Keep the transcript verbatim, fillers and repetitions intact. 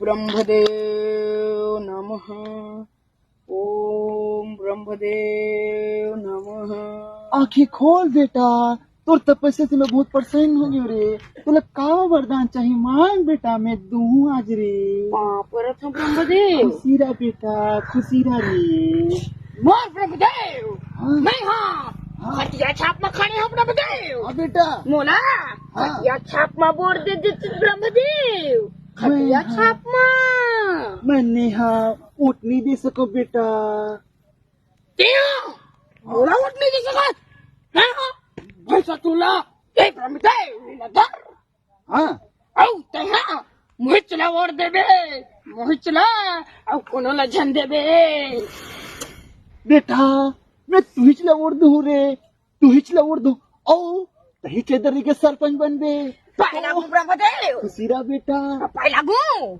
ब्रह्मदेव नमः। ओम ब्रह्मदेव नमः। आंखी खोल बेटा, तोर तपस्या से मैं बहुत प्रसन्न हो गयो रे। तोला का वरदान चाही, मांग बेटा, मैं दूं आज रे। पाँव परत हंव ब्रह्मदेव। खुशी रह बेटा, खुशी रह रे। मोर ब्रह्मदेव, हाँ। मैं हाँ हाँ। खटिया छाप में खड़े हंव ब्रह्मदेव। हाँ बेटा। मोला हाँ। खटिया छाप में बोर दे दे तू ब्रह्मदेव। खटिया हाँ। छाप में। मैं नेहा वोट नहीं दे सको बेटा। तें मोला वोट नहीं दे सकत? हैं? भैंसा चूल्हा, ए ब्रह्मदेव, नजर। हाँ। अउ तेहा मोहिच ला वोट देबे, मोहिच ला, अउ कोनो ला झन देबे। बेटा, मैं तुहिच ला वोट दूं रे, तुहिच ला वोट दूं। अउ तही चेदरी के सरपंच बनबे। पाए लागू ब्रह्मदेव। खुशी रह बेटा। पाए लागू।